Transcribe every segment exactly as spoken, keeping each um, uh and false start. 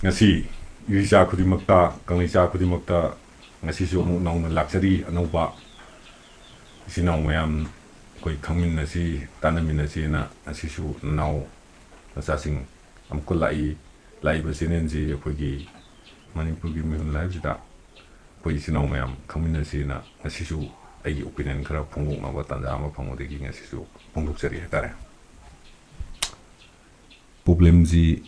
ꯉꯁꯤ ꯏꯔꯩꯆꯥ ꯈꯨꯗꯤꯡꯃꯛꯇ, ꯀꯪꯂꯩꯆꯥ ꯈꯨꯗꯤꯡꯃꯛꯇ ꯉꯁꯤꯁꯨ ꯑꯃꯨꯛ ꯅꯧꯅ ꯂꯥꯛꯆꯔꯤ꯫ ꯑꯅꯧꯕ ꯏꯆꯤꯟ ꯏꯅꯥꯎ ꯃꯌꯥꯝ ꯑꯩꯈꯣꯏ ꯈꯪꯃꯤꯟꯅꯁꯤ, ꯇꯥꯟꯅꯃꯤꯟꯅꯁꯤꯅ ꯉꯁꯤꯁꯨ ꯅꯅꯥꯎ ꯅꯆꯥꯁꯤꯡ ꯑꯃꯨꯛꯀ ꯂꯥꯛꯏ꯫ ꯂꯥꯛꯏꯕ ꯆꯦꯅꯦꯜꯁꯤ ꯑꯩꯈꯣꯏꯒꯤ ꯃꯅꯤꯄꯨꯔꯒꯤ ꯃꯤꯍꯨꯜ ꯍꯥꯏꯕꯁꯤꯗ ꯑꯩꯈꯣꯏ ꯏꯆꯤꯟ ꯏꯅꯥꯎ ꯃꯌꯥꯝ ꯈꯪꯃꯤꯟꯅꯁꯤꯅ ꯉꯁꯤꯁꯨ ꯑꯩꯒꯤ ꯑꯣꯄꯤꯅꯤꯌꯟ ꯈꯔ ꯐꯣꯡꯗꯣꯛꯅꯕ ꯇꯥꯟꯖꯥ ꯑꯃ ꯐꯪꯕꯗꯒꯤ ꯉꯁꯤꯁꯨ ꯐꯣꯡꯗꯣꯛꯆꯔꯤ ꯍꯥꯏꯇꯥꯔꯦ꯫ ꯄ꯭ꯔꯣꯕ꯭ꯂꯦꯝꯁꯤ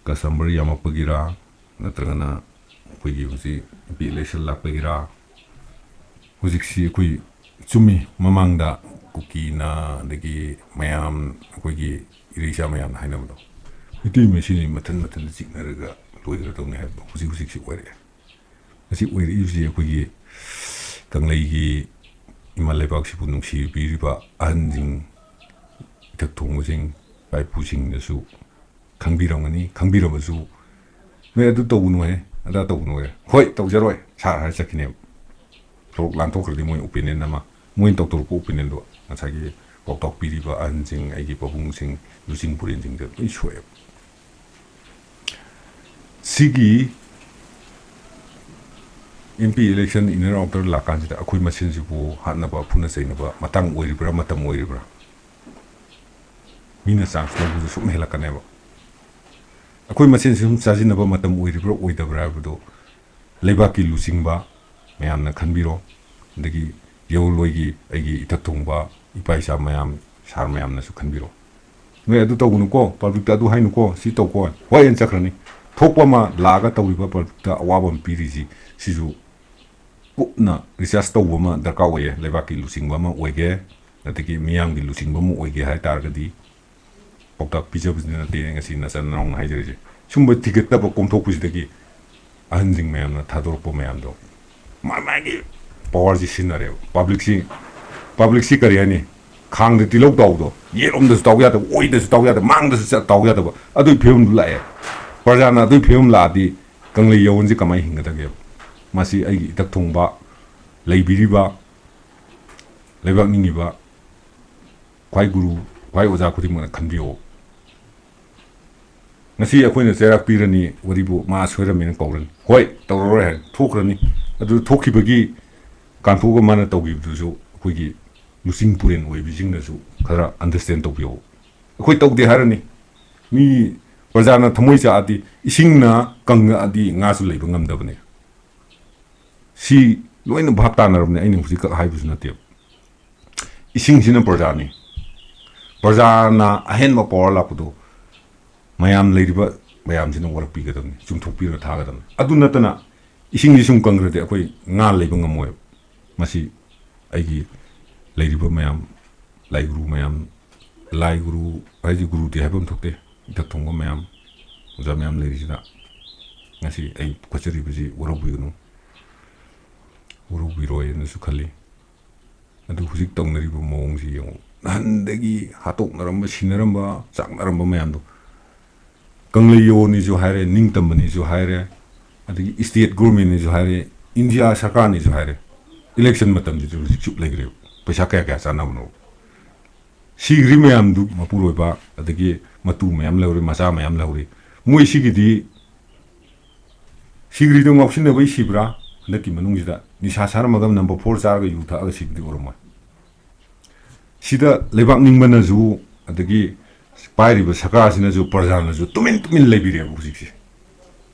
ꯀꯁꯇꯃꯔ ꯌꯥꯝꯃꯛꯄꯒꯤꯔꯥ, ꯅꯠꯇ꯭ꯔꯒꯅ ꯑꯩꯈꯣꯏꯒꯤ ꯍꯧꯖꯤꯛ ꯑꯦꯝ ꯄꯤ ꯏꯂꯦꯛꯁꯟ ꯂꯥꯛꯄꯒꯤꯔꯥ? ꯍꯧꯖꯤꯛꯁꯤ ꯑꯩꯈꯣꯏ ꯆꯨꯝꯃꯤ, ꯃꯃꯥꯡꯗ ꯀꯨꯀꯤꯅ, ꯑꯗꯒꯤ ꯃꯌꯥꯝ, ꯑꯩꯈꯣꯏꯒꯤ ꯏꯔꯩꯆꯥ ꯃꯌꯥꯝꯅ ꯍꯥꯏꯅꯕꯗꯣ, ꯃꯩꯇꯩ ꯃꯁꯦꯟꯁꯤ ꯃꯊꯟ ꯃꯊꯟꯇ ꯆꯤꯛꯅꯔꯒ ꯂꯣꯏꯈ꯭ꯔꯗꯧꯅꯤ ꯍꯥꯏꯕꯗꯣ ꯍꯧꯖꯤꯛ ꯍꯧꯖꯤꯛꯁꯤ ꯑꯣꯏꯔꯛꯑꯦ꯫ ꯃꯁꯤ ꯑꯣꯏꯔꯛꯏꯕꯁꯤ ꯑꯩꯈꯣꯏꯒꯤ ꯀꯪꯂꯩꯒꯤ ꯏꯃꯥ ꯂꯩꯕꯥꯛꯁꯤꯕꯨ ꯅꯨꯡꯁꯤꯕꯤꯔꯤꯕ ꯑꯍꯟꯁꯤꯡ, ꯏꯊꯛ ꯊꯣꯡꯕꯁꯤꯡ, ꯏꯄꯥ ꯏꯄꯨꯁꯤꯡꯅꯁꯨ ꯈꯪꯕꯤꯔꯝꯒꯅꯤ꯫ ꯈꯪꯕꯤꯔꯕꯁꯨ, "ꯅꯣꯏ ꯑꯗꯨ ꯇꯧꯒꯅꯨꯍꯦ, ꯑꯗꯥ ꯇꯧꯒꯅꯨꯍꯦ", "ꯍꯣꯏ, ꯇꯧꯖꯔꯣꯏ ꯁꯥꯔ" ꯍꯥꯏꯔ ꯆꯠꯈꯤꯅꯦꯕ꯫ ꯁꯣꯔꯣꯛ ꯂꯥꯟꯊꯣꯛꯈ꯭ꯔꯗꯤ ꯃꯣꯏ ꯑꯣꯄꯤꯅꯤꯌꯟ ꯑꯃ, ꯃꯣꯏꯅ ꯇꯧꯊꯣꯔꯛꯄ ꯑꯣꯄꯤꯅꯤꯌꯟꯗꯣ ꯉꯁꯥꯏꯒꯤ ꯄꯥꯎꯇꯥꯛ ꯄꯤꯔꯤꯕ ꯑꯍꯟꯁꯤꯡ, ꯑꯩꯒꯤ ꯄꯥꯕꯨꯡꯁꯤꯡ, ꯂꯨꯆꯤꯡ ꯄꯨꯔꯦꯟꯁꯤꯡꯗ ꯂꯣꯏ ꯁꯣꯛꯑꯦꯕ꯫ ꯁꯤꯒꯤ M P election inner outer ꯂꯥꯛꯀꯥꯟꯁꯤꯗ ꯑꯩꯈꯣꯏ ꯃꯁꯦꯟꯁꯤꯕꯨ ꯍꯥꯠꯅꯕ ꯐꯨꯅ ꯆꯩꯅꯕ ꯃꯇꯥꯡ ꯑꯣꯏꯔꯤꯕ꯭ꯔꯥ, ꯃꯇꯝ ꯑꯣꯏꯔꯤꯕ꯭ꯔꯥ? ꯃꯤꯅ ꯆꯥꯟꯁ ꯂꯧꯕꯁꯨ ꯁꯨꯝ ꯍꯦꯜꯂꯛꯀꯅꯦꯕ꯫ ꯑꯩꯈꯣꯏ ꯃꯁꯦꯟꯁꯤ ꯁꯨꯝ ꯆꯥꯁꯤꯟꯅꯕ ꯃꯇꯝ ꯑꯣꯏꯔꯤꯕ꯭ꯔꯥ, ꯑꯣꯏꯗꯕ꯭ꯔꯥ ꯍꯥꯏꯕꯗꯣ ꯂꯩꯕꯥꯛꯀꯤ ꯂꯨꯆꯤꯡꯕ ꯃꯌꯥꯝꯅ ꯈꯟꯕꯤꯔꯣ, ꯑꯗꯒꯤ ꯌꯦꯜꯂꯣꯏꯒꯤ ꯑꯩꯒꯤ ꯏꯊꯛ ꯊꯣꯡꯕ ꯏꯄꯥ ꯏꯆꯥ ꯃꯌꯥꯝ, ꯁꯥꯔ ꯃꯌꯥꯝꯅꯁꯨ ꯈꯟꯕꯤꯔꯣ꯫ "ꯅꯣꯏ ꯑꯗꯨ ꯇꯧꯒꯅꯨꯀꯣ, ꯄꯕ꯭ꯂꯤꯛꯇ ꯑꯗꯨ ꯍꯥꯏꯅꯨꯀꯣ, ꯁꯤ ꯇꯧꯀꯣ", ꯍꯣꯏ ꯑꯅ ꯆꯠꯈ꯭ꯔꯅꯤ꯫ ꯊꯣꯛꯄ ꯑꯃ ꯂꯥꯛꯑꯒ ꯇꯧꯔꯤꯕ ꯄꯕ꯭ꯂꯤꯛꯇ ꯑꯋꯥꯕ ꯑꯃ ꯄꯤꯔꯤꯁꯤ, ꯁꯤꯁꯨ ꯀꯨꯞꯅ ꯔꯤꯁꯔꯁ ꯇꯧꯕ ꯑꯃ ꯗꯔꯀꯥꯔ ꯑꯣꯏꯌꯦ꯫ ꯂꯩꯕꯥꯛꯀꯤ ꯂꯨꯆꯤꯡꯕ ꯑꯃ ꯑꯣꯏꯒꯦ, ꯑꯗꯒꯤ ꯃꯤꯌꯥꯝꯒꯤ ꯂꯨꯆꯤꯡꯕ ꯑꯃ ꯑꯣꯏꯒꯦ ꯍꯥꯏ ꯇꯥꯔꯒꯗꯤ, ꯄꯥꯎꯇꯥꯛ ꯄꯤꯖꯕꯁꯤꯗ ꯅꯠꯇꯦ ꯉꯁꯤ ꯅꯆꯟ ꯅꯅꯥꯎꯅ ꯍꯥꯏꯖꯔꯤꯁꯦ꯫ ꯁꯨꯝꯕ ꯊꯤꯒꯠꯇꯕ ꯀꯣꯝꯊꯣꯛꯄꯁꯤꯗꯒꯤ ꯑꯍꯟꯁꯤꯡ ꯃꯌꯥꯝꯅ ꯊꯥꯗꯣꯔꯛꯄ ꯃꯌꯥꯝꯗꯣ ꯃꯥ ꯃꯥꯒꯤ ꯄꯋꯥꯔꯁꯤ ꯁꯤꯖꯤꯟꯅꯔꯦꯕ꯫ ꯄꯕ꯭ꯂꯤꯛꯁꯤ, ꯄꯕ꯭ꯂꯤꯛꯁꯤ ꯀꯔꯤ ꯍꯥꯏꯅꯤ? ꯈꯥꯡꯗ ꯇꯤꯜꯍꯧ ꯇꯥꯎꯕꯗꯣ, ꯌꯦꯠꯂꯣꯝꯗꯁꯨ ꯇꯥꯎ ꯌꯥꯗꯕ, ꯑꯣꯏꯗꯁꯨ ꯇꯥꯎ ꯌꯥꯗꯕ, ꯃꯥꯡꯗꯁꯨ ꯆꯠ-, ꯇꯥꯎ ꯌꯥꯗꯕ, ꯑꯗꯨꯒꯤ ꯐꯤꯕꯝꯗꯨ ꯂꯥꯛꯑꯦ꯫ ꯄ꯭ꯔꯖꯥꯅ ꯑꯗꯨꯒꯤ ꯐꯤꯕꯝ ꯂꯥꯛꯑꯗꯤ ꯀꯪꯂꯩ ꯌꯥꯋꯟꯁꯤ ꯀꯃꯥꯏꯅ ꯍꯤꯡꯒꯗꯒꯦꯕ? ꯃꯁꯤ ꯑꯩꯒꯤ ꯏꯊꯛ ꯊꯣꯡꯕ, ꯂꯩꯕꯤꯔꯤꯕ, ꯂꯩꯕꯥꯛ ꯅꯤꯡꯉꯤꯕ ꯈ꯭ꯋꯥꯏ ꯒꯨꯔꯨ, ꯈ꯭ꯋꯥꯏ ꯑꯣꯖꯥ ꯈꯨꯗꯤꯡꯃꯛꯅ ꯈꯟꯕꯤꯌꯣ꯫ ꯉꯁꯤ ꯑꯩꯈꯣꯏꯅ ꯆꯩꯔꯥꯛ ꯄꯤꯔꯅꯤ, ꯋꯥꯔꯤꯕꯨ ꯃꯥ ꯁꯣꯏꯔꯝꯃꯦꯅ ꯀꯧꯔꯅꯤ, ꯍꯣꯏ, ꯇꯧꯔꯔꯣꯏ ꯍꯥꯏꯅ ꯊꯣꯛꯈ꯭ꯔꯅꯤ꯫ ꯑꯗꯨ ꯊꯣꯛꯈꯤꯕꯒꯤ ꯀꯥꯟꯊꯣꯛꯑꯒ ꯃꯥꯅ ꯇꯧꯈꯤꯕꯗꯨꯁꯨ ꯑꯩꯈꯣꯏꯒꯤ ꯂꯨꯆꯤꯡ ꯄꯨꯔꯦꯟ ꯑꯣꯏꯕꯁꯤꯡꯅꯁꯨ ꯈꯔ understand ꯇꯧꯕꯤꯌꯣ꯫ ꯑꯩꯈꯣꯏ ꯇꯧꯗꯦ ꯍꯥꯏꯔꯅꯤ꯫ ꯃꯤ ꯄ꯭ꯔꯖꯥꯅ ꯊꯃꯣꯏ ꯆꯥꯛꯑꯗꯤ, ꯏꯁꯤꯡꯅ ꯀꯪꯉꯛꯑꯗꯤ ꯉꯥꯁꯨ ꯂꯩꯕ ꯉꯝꯗꯕꯅꯦ꯫ ꯁꯤ ꯂꯣꯏꯅ ꯚꯥꯞ ꯇꯥꯅꯔꯕꯅꯦ, ꯑꯩꯅ ꯍꯧꯖꯤꯛꯈꯛ ꯍꯥꯏꯕꯁꯨ ꯅꯠꯇꯦꯕ꯫ ꯏꯁꯤꯡꯁꯤꯅ ꯄ꯭ꯔꯖꯥꯅꯤ꯫ ꯄ꯭ꯔꯖꯥꯅ ꯑꯍꯦꯟꯕ power ꯂꯥꯛꯄꯗꯣ ꯃꯌꯥꯝ, ꯂꯩꯔꯤꯕ ꯃꯌꯥꯝꯁꯤꯅ ꯋꯥꯔꯛꯄꯤꯒꯗꯕꯅꯤ, ꯆꯨꯝꯊꯣꯛꯄꯤꯔꯒ ꯊꯥꯒꯗꯕꯅꯤ꯫ ꯑꯗꯨ ꯅꯠꯇꯅ ꯏꯁꯤꯡꯁꯤ ꯁꯨꯝ ꯀꯪꯈ꯭ꯔꯗꯤ ꯑꯩꯈꯣꯏ ꯉꯥ ꯂꯩꯕ ꯉꯝꯃꯣꯏꯕ꯫ ꯃꯁꯤ ꯑꯩꯒꯤ ꯂꯩꯔꯤꯕ ꯃꯌꯥꯝ, ꯂꯥꯏꯒꯨꯔꯨ ꯃꯌꯥꯝ, ꯂꯥꯏꯒꯨꯔꯨ ꯍꯥꯏꯁꯤ ꯒꯨꯔꯨꯗꯤ ꯍꯥꯏꯐꯝ ꯊꯣꯛꯇꯦ, ꯏꯊꯛ ꯊꯣꯡꯕ ꯃꯌꯥꯝ, ꯑꯣꯖꯥ ꯃꯌꯥꯝ ꯂꯩꯔꯤꯁꯤꯗ ꯉꯁꯤ ꯑꯩ ꯐꯨꯀꯠꯆꯔꯤꯕꯁꯤ ꯋꯥꯔꯧꯕꯤꯒꯅꯨ, ꯋꯥꯔꯧꯕꯤꯔꯣꯏꯅꯁꯨ ꯈꯜꯂꯤ꯫ ꯑꯗꯨ ꯍꯧꯖꯤꯛ ꯇꯧꯅꯔꯤꯕ ꯃꯑꯣꯡꯁꯤ ꯌꯦꯡꯉꯨ꯫ ꯅꯍꯥꯟꯗꯒꯤ ꯍꯥꯠꯇꯣꯛꯅꯔꯝꯕ, ꯁꯤꯅꯔꯝꯕ, ꯆꯥꯛꯅꯔꯝꯕ ꯃꯌꯥꯝꯗꯣ, ꯀꯪꯂꯩꯌꯣꯟꯅꯤꯁꯨ ꯍꯥꯏꯔꯦ, ꯅꯤꯡꯇꯝꯕꯅꯤꯁꯨ ꯍꯥꯏꯔꯦ, ꯑꯗꯒꯤ state government ꯅꯤꯁꯨ ꯍꯥꯏꯔꯦ, ꯏꯟꯗꯤꯌꯥ ꯁꯔꯀꯥꯔꯅꯤꯁꯨ ꯍꯥꯏꯔꯦ, election ꯃꯇꯝꯁꯤꯗ ꯍꯧꯖꯤꯛ ꯆꯨꯞ ꯂꯩꯈ꯭ꯔꯦꯕ꯫ ꯄꯩꯁꯥ ꯀꯌꯥ ꯀꯌꯥ ꯆꯥꯅꯕꯅꯣ? ꯁꯤꯈ꯭ꯔꯤ ꯃꯌꯥꯝꯗꯨ ꯃꯄꯨꯔꯣꯏꯕ, ꯑꯗꯒꯤ ꯃꯇꯨ ꯃꯌꯥꯝ ꯂꯩꯍꯧꯔꯤ, ꯃꯆꯥ ꯃꯌꯥꯝ ꯂꯩꯍꯧꯔꯤ꯫ ꯃꯣꯏ ꯁꯤꯒꯤꯗꯤ ꯁꯤꯈ꯭ꯔꯤꯗꯣ ꯉꯥꯎꯁꯤꯟꯅꯕꯩ ꯁꯤꯕ꯭ꯔꯥ? ꯍꯟꯗꯛꯀꯤ ꯃꯅꯨꯡꯁꯤꯗ ꯅꯤꯁꯥ ꯁꯥꯔꯝꯃꯒ number four ꯆꯥꯔꯒ ꯌꯨ ꯊꯛꯑꯒ ꯁꯤꯕꯗꯤ ꯑꯣꯏꯔꯝꯃꯣꯏ꯫ ꯁꯤꯗ ꯂꯩꯕꯥꯛ ꯅꯤꯡꯕꯅꯁꯨ, ꯑꯗꯒꯤ ꯄꯥꯏꯔꯤꯕ ꯁꯔꯀꯥꯔꯁꯤꯅꯁꯨ, ꯄ꯭ꯔꯖꯥꯅꯁꯨ ꯇꯨꯃꯤꯟ ꯇꯨꯃꯤꯟ ꯂꯩꯕꯤꯔꯦꯕ ꯍꯧꯖꯤꯛꯁꯦ꯫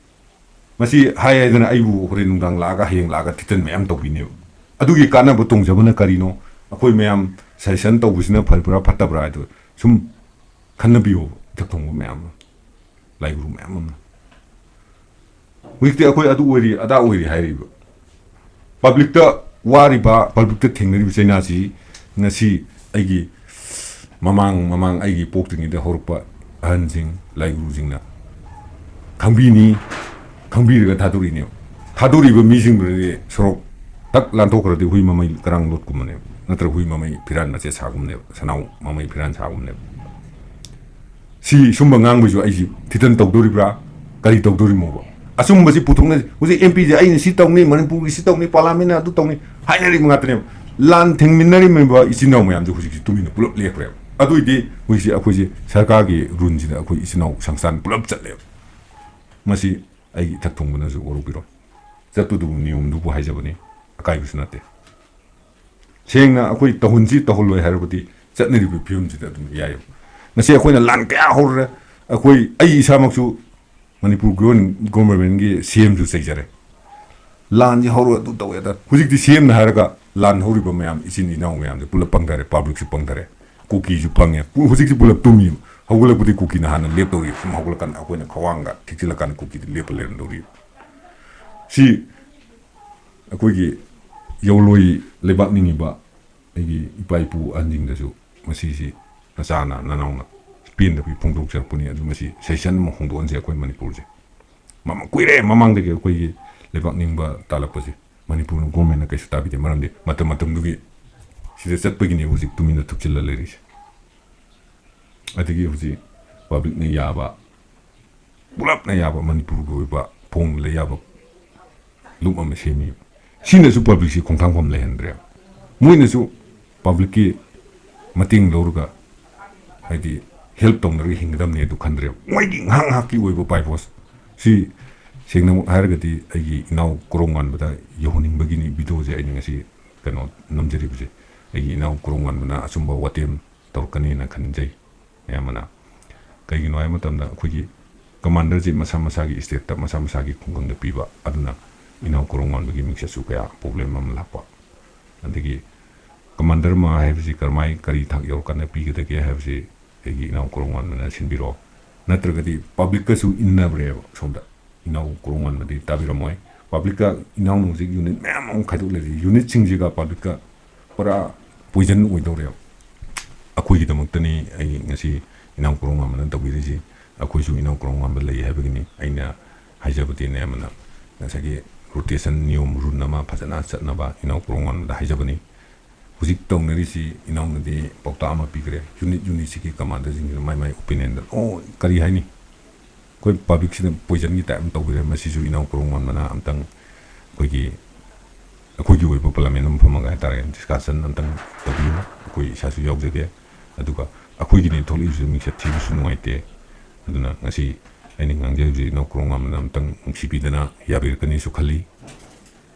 ꯃꯁꯤ ꯍꯥꯏ ꯍꯥꯏꯗꯅ ꯑꯩꯕꯨ ꯍꯣꯔꯦꯟ ꯅꯨꯡꯗꯥꯡ ꯂꯥꯛꯑꯒ, ꯍꯌꯦꯡ ꯂꯥꯛꯑꯒ ꯊꯤꯇꯟ ꯃꯌꯥꯝ ꯇꯧꯕꯤꯅꯦꯕ꯫ ꯑꯗꯨꯒꯤ ꯀꯥꯟꯅꯕ ꯇꯣꯡꯖꯕꯅ ꯀꯔꯤꯅꯣ? ꯑꯩꯈꯣꯏ ꯃꯌꯥꯝ suggestion ꯇꯧꯕꯁꯤꯅ ꯐꯕ꯭ꯔꯥ ꯐꯠꯇꯕ꯭ꯔꯥ ꯍꯥꯏꯗꯣ ꯁꯨꯝ ꯈꯟꯅꯕꯤꯌꯣꯕ, ꯏꯊꯛ ꯊꯣꯡꯕ ꯃꯌꯥꯝ ꯑꯃ, ꯂꯥꯏꯒꯨꯔꯨ ꯃꯌꯥꯝ ꯑꯃ꯫ ꯍꯧꯖꯤꯛꯇꯤ ꯑꯩꯈꯣꯏ ꯑꯗꯨ ꯑꯣꯏꯔꯤ, ꯑꯗꯥ ꯑꯣꯏꯔꯤ ꯍꯥꯏꯔꯤꯕ꯫ Public ꯇ ꯋꯥꯔꯤꯕ, public ꯇ ꯊꯦꯡꯅꯔꯤꯕ ꯆꯩꯅꯥꯁꯤ ꯉꯁꯤ ꯑꯩꯒꯤ ꯃꯃꯥꯡ, ꯃꯃꯥꯡ ꯑꯩꯒꯤ ꯄꯣꯛꯇ꯭ꯔꯤꯉꯩꯗ ꯍꯧꯔꯛꯄ ꯑꯍꯟꯁꯤꯡ, ꯂꯥꯏꯒꯨꯔꯨꯁꯤꯡꯅ ꯈꯪꯕꯤꯅꯤ, ꯈꯪꯕꯤꯔꯒ ꯊꯥꯗꯣꯔꯤꯅꯦꯕ꯫ ꯊꯥꯗꯣꯔꯤꯕ ꯃꯤꯁꯤꯡꯗꯨꯗꯤ ꯁꯣꯔꯣꯛ ꯇꯛ ꯂꯥꯟꯊꯣꯛꯈ꯭ꯔꯗꯤ ꯍꯨꯏ ꯃꯃꯩ ꯀꯔꯥꯡ ꯂꯣꯠꯀꯨꯝꯕꯅꯦꯕ, ꯅꯠꯇ꯭ꯔꯒ ꯍꯨꯏ ꯃꯃꯩ ꯐꯤꯔꯥꯟ ꯃꯆꯦꯠ ꯁꯥꯒꯨꯝꯅꯦꯕ, ꯁꯅꯥꯎ ꯃꯃꯩ ꯐꯤꯔꯥꯟ ꯁꯥꯒꯨꯝꯅꯦꯕ꯫ ꯁꯤ ꯁꯨꯝꯕ ꯉꯥꯡꯕꯁꯨ ꯑꯩꯁꯤ ꯊꯤꯇꯟ ꯇꯧꯗꯣꯔꯤꯕ꯭ꯔꯥ? ꯀꯔꯤ ꯇꯧꯗꯣꯔꯤꯃꯣꯕ? ꯑꯆꯨꯝꯕꯁꯤ ꯄꯨꯊꯣꯛꯅ, ꯍꯧꯖꯤꯛ M P ꯁꯦ ꯑꯩꯅ ꯁꯤ ꯇꯧꯅꯤ, ꯃꯅꯤꯄꯨꯔꯒꯤ ꯁꯤ ꯇꯧꯅꯤ, Parliament ꯅ ꯑꯗꯨ ꯇꯧꯅꯤ ꯍꯥꯏꯅꯔꯤꯕ ꯉꯥꯛꯇꯅꯦꯕ꯫ ꯂꯥꯟ ꯊꯦꯡꯃꯤꯟꯅꯔꯤꯕ ꯏꯆꯤꯟ ꯏꯅꯥꯎ ꯃꯌꯥꯝꯁꯨ ꯍꯧꯖꯤꯛꯁꯤ ꯇꯨꯃꯤꯟꯅ ꯄꯨꯂꯞ ꯂꯦꯞꯈ꯭ꯔꯦꯕ꯫ ꯑꯗꯨꯏꯗꯤ ꯍꯧꯖꯤꯛꯁꯦ ꯑꯩꯈꯣꯏꯁꯦ ꯁꯔꯀꯥꯔꯒꯤ ꯔꯨꯜꯁꯤꯗ ꯑꯩꯈꯣꯏ ꯏꯆꯤꯟ ꯏꯅꯥꯎ ꯁꯪꯁꯊꯥꯟ ꯄꯨꯂꯞ ꯆꯠꯂꯦꯕ꯫ ꯃꯁꯤ ꯑꯩꯒꯤ ꯏꯊꯛ ꯊꯣꯡꯕꯅꯁꯨ ꯋꯥꯔꯧꯕꯤꯔꯣꯏ꯫ ꯆꯠꯄꯗꯨꯕꯨ ꯅꯤꯌꯣꯝꯗꯨꯕꯨ ꯍꯥꯏꯖꯕꯅꯤ, ꯑꯀꯥꯏꯕꯁꯨ ꯅꯠꯇꯦ꯫ ꯁꯦꯡꯅ ꯑꯩꯈꯣꯏ ꯇꯧꯍꯟꯁꯤ ꯇꯧꯍꯜꯂꯣꯏ ꯍꯥꯏꯔꯕꯗꯤ ꯆꯠꯅꯔꯤꯕ ꯐꯤꯕꯝꯁꯤꯗ ꯑꯗꯨꯝ ꯌꯥꯏꯌꯦꯕ꯫ ꯉꯁꯤ ꯑꯩꯈꯣꯏꯅ ꯂꯥꯟ ꯀꯌꯥ ꯍꯧꯔꯨꯔꯦ꯫ ꯑꯩꯈꯣꯏ, ꯑꯩ ꯏꯁꯥꯃꯛꯁꯨ ꯃꯅꯤꯄꯨꯔ ꯒꯣꯔ-, ꯒꯣꯚꯔꯟꯃꯦꯟꯒꯤ ꯁꯤ ꯑꯦꯝꯁꯨ ꯆꯩꯖꯔꯦ꯫ ꯂꯥꯟꯁꯤ ꯍꯧꯔꯣꯏ, ꯑꯗꯨ ꯇꯧꯋꯦ ꯑꯗ꯫ ꯍꯧꯖꯤꯛꯇꯤ ꯁꯤ ꯑꯦꯝꯅ ꯍꯥꯏꯔꯒ ꯂꯥꯟ ꯍꯧꯔꯤꯕ ꯃꯌꯥꯝ ꯏꯆꯤꯟ ꯏꯅꯥꯎ ꯃꯌꯥꯝꯁꯦ ꯄꯨꯂꯞ ꯄꯪꯊꯔꯦ, ꯄꯕ꯭ꯂꯤꯛꯁꯨ ꯄꯪꯊꯔꯦ꯫ ꯀꯨꯀꯤꯁꯨ ꯐꯪꯉꯦ꯫ ꯄꯨ-, ꯍꯧꯖꯤꯛꯇꯤ ꯄꯨꯂꯞ ꯇꯨꯝꯃꯤ꯫ ꯍꯧꯒꯠꯂꯛꯄꯗꯤ ꯀꯨꯀꯤꯅ ꯍꯥꯟꯅ ꯂꯦꯞꯇꯧꯔꯤ꯫ ꯁꯨꯝ ꯍꯧꯒꯠꯂꯀꯥꯟꯗ ꯑꯩꯈꯣꯏꯅ ꯈ꯭ꯋꯥꯡꯒ ꯊꯦꯛꯆꯤꯜꯂꯀꯥꯟꯗ ꯀꯨꯀꯤꯗꯤ ꯂꯦꯞꯄ ꯂꯩꯔꯝꯗꯧꯔꯤ꯫ ꯁꯤ ꯑꯩꯈꯣꯏꯒꯤ ꯌꯧꯂꯣꯏ ꯂꯩꯕꯥꯛ ꯅꯤꯡꯉꯤꯕ ꯑꯩꯒꯤ ꯏꯄꯥ ꯏꯄꯨ ꯑꯍꯟꯁꯤꯡꯗꯁꯨ ꯃꯁꯤꯁꯤ ꯅꯆꯥꯅ ꯅꯅꯥꯎꯅ ꯄꯦꯟꯗꯕꯒꯤ ꯐꯣꯡꯗꯣꯛꯆꯔꯛꯄꯅꯤ꯫ ꯑꯗꯨ ꯃꯁꯤ ꯁꯦꯁꯟ ꯑꯃ ꯍꯣꯡꯗꯣꯛꯍꯟꯁꯦ ꯑꯩꯈꯣꯏ ꯃꯅꯤꯄꯨꯔꯁꯦ꯫ ꯃꯃ-, ꯀꯨꯏꯔꯦ ꯃꯃꯥꯡꯗꯒꯤ ꯑꯩꯈꯣꯏꯒꯤ ꯂꯩꯕꯥꯛ ꯅꯤꯡꯕ ꯇꯥꯜꯂꯛꯄꯁꯦ꯫ ꯃꯅꯤꯄꯨꯔꯅ ꯒꯣꯔꯃꯦꯟꯅ ꯀꯩꯁꯨ ꯇꯥꯕꯤꯗꯦ꯫ ꯃꯔꯝꯗꯤ ꯃꯇꯝ ꯃꯇꯝꯗꯨꯒꯤ ꯁꯤꯗ ꯆꯠꯄꯒꯤꯅꯦ ꯍꯧꯖꯤꯛ ꯇꯨꯃꯤꯟꯅ ꯊꯨꯞꯆꯤꯜꯂ ꯂꯩꯔꯤꯁꯦ꯫ ꯑꯗꯒꯤ ꯍꯧꯖꯤꯛ ꯄꯕ꯭ꯂꯤꯛꯅ ꯌꯥꯕ, ꯄꯨꯂꯞꯅ ꯌꯥꯕ ꯃꯅꯤꯄꯨꯔꯒꯤ ꯑꯣꯏꯕ ꯐꯣꯡꯂ ꯌꯥꯕ ꯂꯨꯞ ꯑꯃ ꯁꯦꯝꯃꯤ꯫ ꯁꯤꯅꯁꯨ ꯄꯕ꯭ꯂꯤꯛꯁꯤ ꯈꯣꯡꯊꯥꯡꯐꯝ ꯂꯩꯍꯟꯗ꯭ꯔꯦ꯫ ꯃꯣꯏꯅꯁꯨ ꯄꯕ꯭ꯂꯤꯛꯀꯤ ꯃꯇꯦꯡ ꯂꯧꯔꯒ, ꯍꯥꯏꯗꯤ, ꯍꯦꯜꯞ ꯇꯧꯅꯔꯒ ꯍꯤꯡꯒꯗꯕꯅꯦ ꯑꯗꯨ ꯈꯟꯗ꯭ꯔꯦ꯫ ꯃꯣꯏꯒꯤ ꯉꯥꯏꯍꯥꯛ ꯉꯥꯏꯍꯥꯛꯀꯤ ꯑꯣꯏꯕ ꯄꯥꯏꯕꯣꯁ ꯁꯤ, ꯁꯦꯡꯅꯃꯛ ꯍꯥꯏꯔꯒꯗꯤ, ꯑꯩꯒꯤ ꯏꯅꯥꯎ ꯀꯣꯔꯧꯉꯥꯟꯕꯗ ꯌꯧꯍꯟꯅꯤꯡꯕꯒꯤꯅꯤ ꯚꯤꯗꯤꯑꯣꯁꯦ ꯑꯩꯅ ꯉꯁꯤ ꯀꯩꯅꯣ ꯅꯝꯖꯔꯤꯕꯁꯦ꯫ ꯑꯩꯒꯤ ꯏꯅꯥꯎ ꯀꯣꯔꯧꯉꯥꯟꯕꯅ ꯑꯆꯨꯝꯕ ꯋꯥꯇꯦꯝ ꯇꯧꯔꯛꯀꯅꯤꯅ ꯈꯟꯖꯩ꯫ ꯑꯌꯥꯝꯕꯅ ꯀꯩꯒꯤꯅꯣ ꯍꯥꯏꯕ ꯃꯇꯝꯗ, ꯑꯩꯈꯣꯏꯒꯤ ꯀꯃꯥꯟꯗꯔꯁꯤ ꯃꯁꯥ ꯃꯁꯥꯒꯤ ꯁ꯭ꯇꯦꯠꯇ, ꯃꯁꯥ ꯃꯁꯥꯒꯤ ꯈꯨꯡꯒꯪꯗ ꯄꯤꯕ, ꯑꯗꯨꯅ ꯏꯅꯥꯎ ꯀꯣꯔꯧꯉꯥꯟꯕꯒꯤ ꯃꯤꯡꯆꯠꯁꯨ ꯀꯌꯥ ꯄ꯭ꯔꯣꯕ꯭ꯂꯦꯝ ꯑꯃ ꯂꯥꯛꯄ꯫ ꯑꯗꯒꯤ ꯀꯃꯥꯟꯗꯔ ꯑꯃ ꯍꯥꯏꯕꯁꯤ ꯀꯔꯝꯍꯥꯏ, ꯀꯔꯤ ꯊꯥꯛ ꯌꯧꯔꯀꯥꯟꯗ ꯄꯤꯒꯗꯒꯦ ꯍꯥꯏꯕꯁꯤ ꯑꯩꯒꯤ ꯏꯅꯥꯎ ꯀꯣꯔꯧꯉꯥꯟꯕꯅ ꯁꯤꯟꯕꯤꯔꯣ꯫ ꯅꯠꯇ꯭ꯔꯒꯗꯤ ꯄꯕ꯭ꯂꯤꯛꯀꯁꯨ ꯏꯟꯅꯕꯅꯦꯕ ꯁꯣꯝꯗ꯫ ꯏꯅꯥꯎ ꯀꯣꯔꯧꯉꯥꯟꯕꯗꯤ ꯇꯥꯕꯤꯔꯝꯃꯣꯏ꯫ ꯄꯕ꯭ꯂꯤꯛꯀ ꯏꯅꯥꯎꯅ ꯍꯧꯖꯤꯛ ꯌꯨꯅꯤꯠ ꯃꯌꯥꯝ ꯑꯃ ꯈꯥꯏꯗꯣꯛ ꯂꯩꯔꯤ꯫ ꯌꯨꯅꯤꯠꯁꯤꯡꯁꯤꯒ ꯄꯕ꯭ꯂꯤꯛꯀ ꯄꯨꯔꯥ ꯄꯣꯏꯖꯟ ꯑꯣꯏꯗꯧꯔꯦꯕ꯫ ꯑꯩꯈꯣꯏꯒꯤꯗꯃꯛꯇꯅꯤ ꯑꯩ ꯉꯁꯤ ꯏꯅꯥꯎ ꯀꯣꯔꯧꯉꯥꯟꯕꯅ ꯇꯧꯕꯤꯔꯤꯁꯤ꯫ ꯑꯩꯈꯣꯏꯁꯨ ꯏꯅꯥꯎ ꯀꯣꯔꯧꯉꯥꯟꯕ ꯂꯩ ꯍꯥꯏꯕꯒꯤꯅꯤ꯫ ꯑꯩꯅ ꯍꯥꯏꯖꯕꯗꯤ ꯑꯌꯥꯝꯕꯅ ꯉꯁꯥꯏꯒꯤ ꯔꯣꯇꯦꯁꯟ ꯅꯤꯌꯣꯝ ꯔꯨꯜ ꯑꯃ ꯐꯖꯅ ꯆꯠꯅꯕ ꯏꯅꯥꯎ ꯀꯣꯔꯧꯉꯥꯟꯕꯗ ꯍꯥꯏꯖꯕꯅꯤ꯫ ꯍꯧꯖꯤꯛ ꯇꯧꯅꯔꯤꯁꯤ ꯏꯅꯥꯎꯅꯗꯤ ꯄꯥꯎꯇꯥꯛ ꯑꯃ ꯄꯤꯈ꯭ꯔꯦ꯫ ꯌꯨꯅꯤꯠ ꯌꯨꯅꯤꯠꯁꯤꯒꯤ ꯀꯃꯥꯟꯗꯔꯁꯤꯡꯁꯤꯅ ꯃꯥꯏ ꯃꯥꯏ ꯑꯣꯄꯤꯅꯤꯌꯟꯗ, ꯑꯣ, ꯀꯔꯤ ꯍꯥꯏꯅꯤ? ꯑꯩꯈꯣꯏ ꯄꯕ꯭ꯂꯤꯛꯁꯤꯗ ꯄꯣꯏꯖꯟꯒꯤ ꯇꯥꯏꯞ ꯑꯃ ꯇꯧꯕꯤꯔꯦ꯫ ꯃꯁꯤꯁꯨ ꯏꯅꯥꯎ ꯀꯣꯔꯧꯉꯥꯟꯕꯅ ꯑꯝꯇꯪ ꯑꯩꯈꯣꯏꯒꯤ, ꯑꯩꯈꯣꯏꯒꯤ ꯑꯣꯏꯕ ꯄꯥꯔꯂꯤꯌꯥꯃꯦꯟ ꯑꯃ ꯐꯝꯃꯒ ꯍꯥꯏꯇꯥꯔꯦ, ꯗꯤꯁꯀꯁꯟ ꯑꯝꯇꯪ ꯇꯧꯕꯤꯌꯨ꯫ ꯑꯩꯈꯣꯏ ꯏꯁꯥꯁꯨ ꯌꯥꯎꯖꯒꯦ꯫ ꯑꯗꯨꯒ ꯑꯩꯈꯣꯏꯒꯤꯅꯦ ꯊꯣꯛꯂꯛꯏꯕꯁꯤ ꯃꯤꯡꯆꯠ ꯊꯤꯕꯁꯨ ꯅꯨꯡꯉꯥꯏꯇꯦ꯫ ꯑꯗꯨꯅ ꯉꯁꯤ ꯑꯩꯅ ꯉꯥꯡꯖꯔꯤꯕꯁꯤ ꯏꯅꯥꯎ ꯀꯣꯔꯧꯉꯥꯟꯕꯅ ꯑꯃꯨꯛꯇꯪ ꯅꯨꯡꯁꯤꯕꯤꯗꯅ ꯌꯥꯕꯤꯔꯛꯀꯅꯤꯁꯨ ꯈꯜꯂꯤ꯫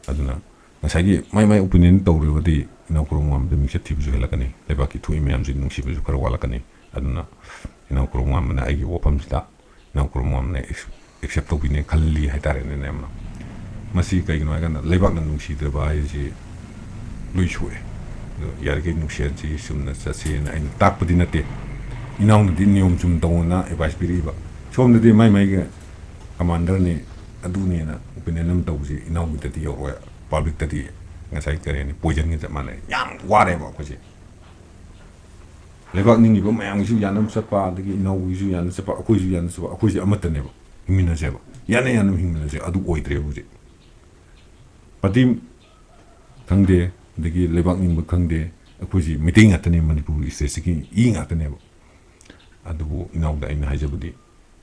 ꯑꯗꯨꯅ ꯉꯁꯥꯏꯒꯤ ꯃꯥꯏ ꯃꯥꯏ ꯑꯣꯄꯤꯅꯤꯌꯟ ꯇꯧꯔꯨꯔꯒꯗꯤ ꯏꯅꯥꯎ ꯀꯣꯔꯧꯉꯥꯟꯕꯗ ꯃꯤꯡꯆꯠ ꯊꯤꯕꯁꯨ ꯍꯦꯜꯂꯛꯀꯅꯤ, ꯂꯩꯕꯥꯛꯀꯤ ꯊꯣꯛꯏ ꯃꯌꯥꯝꯁꯤ ꯅꯨꯡꯁꯤꯕꯁꯨ ꯈꯔ ꯋꯥꯠꯂꯛꯀꯅꯤ꯫ ꯑꯗꯨꯅ ꯏꯅꯥꯎ ꯀꯣꯔꯧꯉꯥꯟꯕꯅ ꯑꯩꯒꯤ ꯋꯥꯐꯝꯁꯤꯗ ꯏꯅꯥꯎ ꯀꯣꯔꯧꯉꯥꯟꯕꯅ ꯑꯦꯛꯁꯦꯞ ꯇꯧꯕꯤꯅꯦ ꯈꯜꯂꯤ ꯍꯥꯏꯇꯥꯔꯦꯅꯦ ꯌꯥꯝꯅ꯫ ꯃꯁꯤ ꯀꯩꯒꯤꯅꯣ ꯍꯥꯏꯀꯥꯟꯗ ꯂꯩꯕꯥꯛꯅ ꯅꯨꯡꯁꯤꯗ꯭ꯔꯕ ꯍꯥꯏꯁꯤ ꯂꯣꯏ ꯁꯣꯛꯑꯦ꯫ ꯑꯗꯣ ꯌꯥꯔꯤꯈꯩ ꯅꯨꯡꯁꯤꯍꯟꯁꯤ, ꯆꯨꯝꯅ ꯆꯠꯁꯦꯅ ꯑꯩꯅ ꯇꯥꯛꯄꯗꯤ ꯅꯠꯇꯦ꯫ ꯏꯅꯥꯎꯅꯗꯤ ꯅꯤꯌꯣꯝ ꯆꯨꯝ ꯇꯧꯅ ꯑꯦꯗꯚꯥꯏꯁ ꯄꯤꯔꯛꯏꯕ꯫ ꯁꯣꯝꯗꯗꯤ ꯃꯥꯏ ꯃꯥꯏꯒꯤ ꯀꯃꯥꯟꯗꯔꯅꯤ, ꯑꯗꯨꯅꯦꯅ ꯑꯣꯄꯤꯅꯤꯌꯟ ꯑꯃ ꯇꯧꯕꯁꯤ ꯏꯅꯥꯎꯒꯤꯗꯗꯤ ꯌꯧꯔꯣꯏ, ꯄꯥꯕ꯭ꯂꯤꯛꯇꯗꯤ ꯉꯁꯥꯏ ꯀꯔꯤ ꯍꯥꯏꯅꯤ, ꯄꯣꯏꯖꯟꯒ ꯆꯞ ꯃꯥꯟꯅꯩ꯫ ꯌꯥꯝ ꯋꯥꯔꯦꯕ ꯑꯩꯈꯣꯏꯁꯦ꯫ ꯂꯩꯕꯥꯛ ꯅꯤꯡꯉꯤꯕ ꯃꯌꯥꯝꯒꯤꯁꯨ ꯌꯥꯅꯕ ꯆꯠꯄ, ꯑꯗꯒꯤ ꯏꯅꯥꯎꯒꯤꯁꯨ ꯌꯥꯅꯕ ꯆꯠꯄ, ꯑꯩꯈꯣꯏꯁꯨ ꯌꯥꯅꯕ ꯆꯠꯄ, ꯑꯩꯈꯣꯏꯁꯦ ꯑꯃꯠꯇꯅꯦꯕ, ꯍꯤꯡꯃꯤꯟꯅꯁꯦꯕ, ꯌꯥꯅ ꯌꯥꯅꯕ ꯍꯤꯡꯃꯤꯟꯅꯁꯦ꯫ ꯑꯗꯨ ꯑꯣꯏꯗ꯭ꯔꯦꯕ ꯍꯧꯖꯤꯛ꯫ ꯄꯥꯔꯇꯤ ꯈꯪꯗꯦ, ꯑꯗꯒꯤ ꯂꯩꯕꯥꯛ ꯅꯤꯡꯕ ꯈꯪꯗꯦ, ꯑꯩꯈꯣꯏꯁꯤ ꯃꯩꯇꯩ ꯉꯥꯛꯇꯅꯦ ꯃꯅꯤꯄꯨꯔ ꯁ꯭ꯇꯦꯠꯁꯤꯒꯤ ꯏ ꯉꯥꯛꯇꯅꯦꯕ꯫ ꯑꯗꯨꯕꯨ ꯏꯅꯥꯎꯗ ꯑꯩꯅ ꯍꯥꯏꯖꯕꯗꯤ,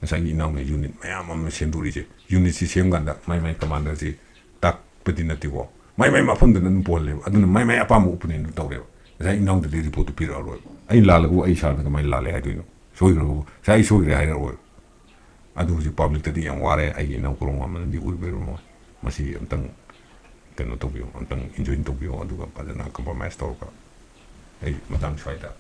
ꯉꯁꯥꯏꯒꯤ ꯏꯅꯥꯎꯅ ꯌꯨꯅꯤꯠ ꯃꯌꯥꯝ ꯑꯃ ꯁꯦꯝꯗꯣꯔꯤꯁꯦ, ꯌꯨꯅꯤꯠꯁꯤ ꯁꯦꯝꯀꯥꯟꯗ ꯃꯥꯏ ꯃꯥꯏ ꯀꯃꯥꯟꯗꯔꯁꯤ ꯇꯥꯛꯄꯗꯤ ꯅꯠꯇꯦꯀꯣ, ꯃꯥꯏ ꯃꯥꯏ ꯃꯐꯝꯗꯅ ꯑꯗꯨꯝ ꯄꯣꯜꯂꯦꯕ꯫ ꯑꯗꯨꯅ ꯃꯥꯏ ꯃꯥꯏ ꯑꯄꯥꯝꯕ ꯑꯣꯄꯤꯅꯤꯌꯟꯗꯨ ꯇꯧꯔꯦꯕ꯫ ꯉꯁꯥꯏ ꯏꯅꯥꯎꯗꯗꯤ ꯔꯤꯄꯣꯔꯠꯇꯨ ꯄꯤꯔꯛꯑꯔꯣꯏꯕ꯫ ꯑꯩ ꯂꯥꯜꯂꯒꯕꯨ ꯑꯩ ꯁꯥꯔꯗ ꯀꯃꯥꯏꯅ ꯂꯥꯜꯂꯦ ꯍꯥꯏꯗꯣꯏꯅꯣ? ꯁꯣꯏꯈ꯭ꯔꯒꯕꯨ ꯉꯁꯥꯏ ꯑꯩ ꯁꯣꯏꯈ꯭ꯔꯦ ꯍꯥꯏꯔꯛꯑꯣꯏꯕ꯫ ꯑꯗꯨ ꯍꯧꯖꯤꯛ ꯄꯥꯕ꯭ꯂꯤꯛꯇꯗꯤ ꯌꯥꯝ ꯋꯥꯔꯦ, ꯑꯩꯒꯤ ꯏꯅꯥꯎ ꯀꯣꯔꯧꯉꯥꯟꯕꯅꯗꯤ ꯑꯣꯏꯕꯤꯔꯝꯃꯣꯏ꯫ ꯃꯁꯤ ꯑꯝꯇꯪ ꯀꯩꯅꯣ ꯇꯧꯕꯤꯌꯣ, ꯑꯝꯇꯪ ꯏꯟꯖꯣꯏꯟ ꯇꯧꯕꯤꯌꯣ, ꯑꯗꯨꯒ ꯐꯖꯅ ꯀꯝꯄ꯭ꯔꯣꯃꯥꯏꯁ ꯇꯧꯔꯒ ꯑꯩ ꯃꯇꯥꯡ ꯁ꯭ꯋꯥꯏꯗ